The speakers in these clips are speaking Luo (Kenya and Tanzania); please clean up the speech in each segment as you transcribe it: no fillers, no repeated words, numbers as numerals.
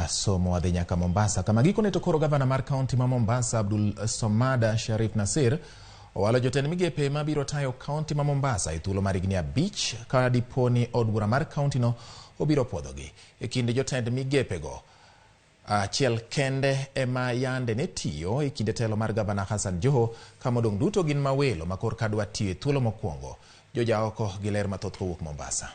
Somo wadhi nyaka Mombasa kama gikone to koro gavana mar kaunti ma Mombasa Abdul Somad Sharif Nasir owalo jotend migepe mabiro tayo kaunti ma Mombasa e thuolo mar higni 5 ka dipo ni od bura mar kauntino obiro puodhogi. E kind jotend migepego, achiel kende ema yande ne tiyo e kinde telo mar gavana Hassan Joho ka modong' duto gin mawelo ma korka dwa tiyo e thuolo mokwongo. Jojaoko gi ler mathoth kowuok Mombasa.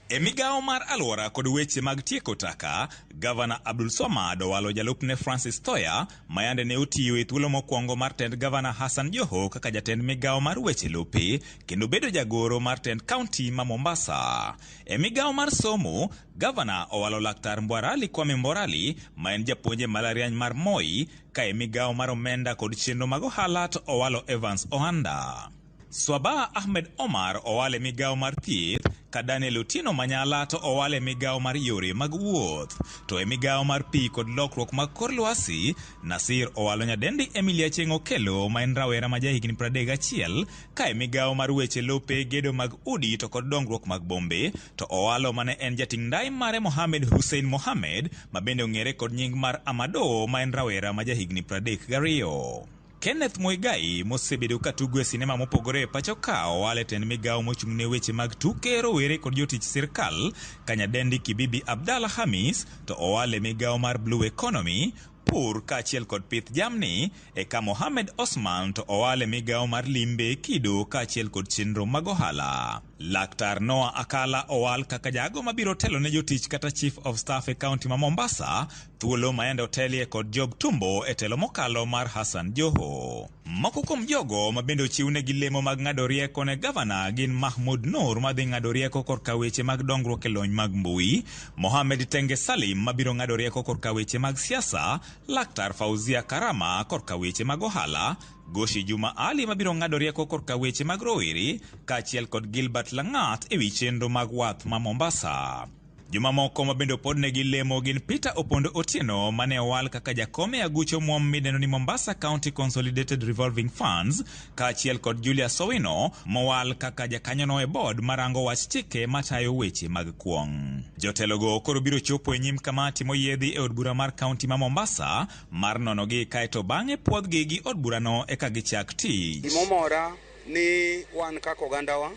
E migawo mar alwora kod weche mag tieko taka, Gavana Abdul Swamad owalo jalupne Francis Thoya, ma yande ne otiyo e thuolo mokwongo mar tend Gavana Hassan Joho kaka jatend migawo mar weche lope kendo bedo jagoro mar tend kaunti ma Mombasa. E migawo mar somo, Gavana owalo Laktar Mbwarali Kwame Mborali, ma en japuonj e mbalariany mar Moi, ka e migawo mar omenda kod chenro mag ohala to owalo Evans Ohanda. Swabaa Ahmed Omar owal e migawo mar thieth, ka Daniel Otieno Manyala to owal e migawo mar yore mag wuoth. To e migawo mar pi kod lokruok mag kor lwasi, Nasir owalo nyadendi Emily Achieng' Okello ma en rawera ma jahigni 31, ka e migawo mar weche lope, gedo mag udi to kod dongruok mag bombe, to owalo mane en jating' ndai mare Mohamed Hussein Mohamed ma bende ong'ere kod nying mar Amado ma en rawera ma jahigni 32. Kenneth Muigai mosebedo ka tugo e sinema mopogore e pacho ka owal e tend migawo mochung' ne weche mag tuke, rowere kod jotich sirkal, ka nyadendi Kibibi Abdalla Hamis to owal e migawo mar Blue Economy, pur kaachiel kod pith jamni, eka Mohamed Osman to owal e migawo mar limbe, kido kaachiel kod chenro mag ohala. Laktar Noah Akala owal kaka jago mabiro telo ne jotich kata Chief of Staff e kaunti ma Mombasa, thuolo ma yande otelie kod Job Tumbo e telo mokalo mar Hassan Joho. Moko kuom jogo ma bende ochiwnegi lemo mag ng'ado rieko ne gavana gin Mahmoud Noor madhi ng'ado rieko korka weche mag dongruok e lony mag mbui, Mohamed Tenge Salim mabiro ng'ado rieko korka weche mag siasa, Laktar Fauzia Karama korka weche mag ohala, Goshi Juma Ali mabiro ng'ado rieko korka weche mag rowere, kaachiel kod Gilbert Langat ewi chenro mag wath ma Mombasa. Jomamoko ma bende opodnegi lemo gin Peter Opondo Otieno mane owal kaka jakom e aguch omuom midendo ni Mombasa County Consolidated Revolving Funds, kaachiel kod Julius Owino mowal kaka jakanyono e board marango wach chike matayo weche mag kuong'. Jotelogo koro biro chopo e nyim kamati moyiedhi e od bura mar kaunti ma Mombasa mar nonogi kaeto bang'e puodhgi gi od burano eka gichak tich. Gimomora ni wan kaka ogandawa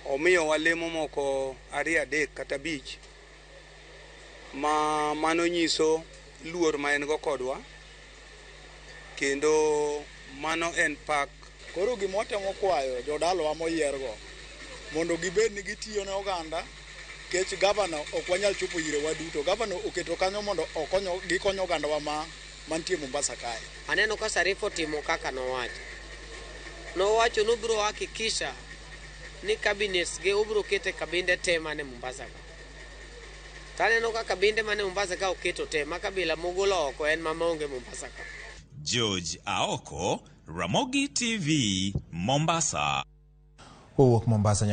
omiyowa lemo moko 2, 3 kata 5 ma mano nyiso luor ma en go kodwa kendo mano en pak. Koro gima watemo kwayo jodalawa moyiergo mondo gibed ni gitiyo ne oganda kech gavana ok wanyal chopo ire waduto. Gavana oketo kanyo mondo gikony ogandawa ma mantie Mombasa kae. Aneno ka Sharif otimo kaka nowacho. Nowacho nobiro hakikisha ni cabinets ge obiro kete kabinde te mane Mombasa ka. To aneno ka kabinde mane Mombasa ka oketo te, ma kabila mogolo oko en ma maonge Mombasa ka. George Aoko, Ramogi TV, Mombasa. Owuok Mombasa.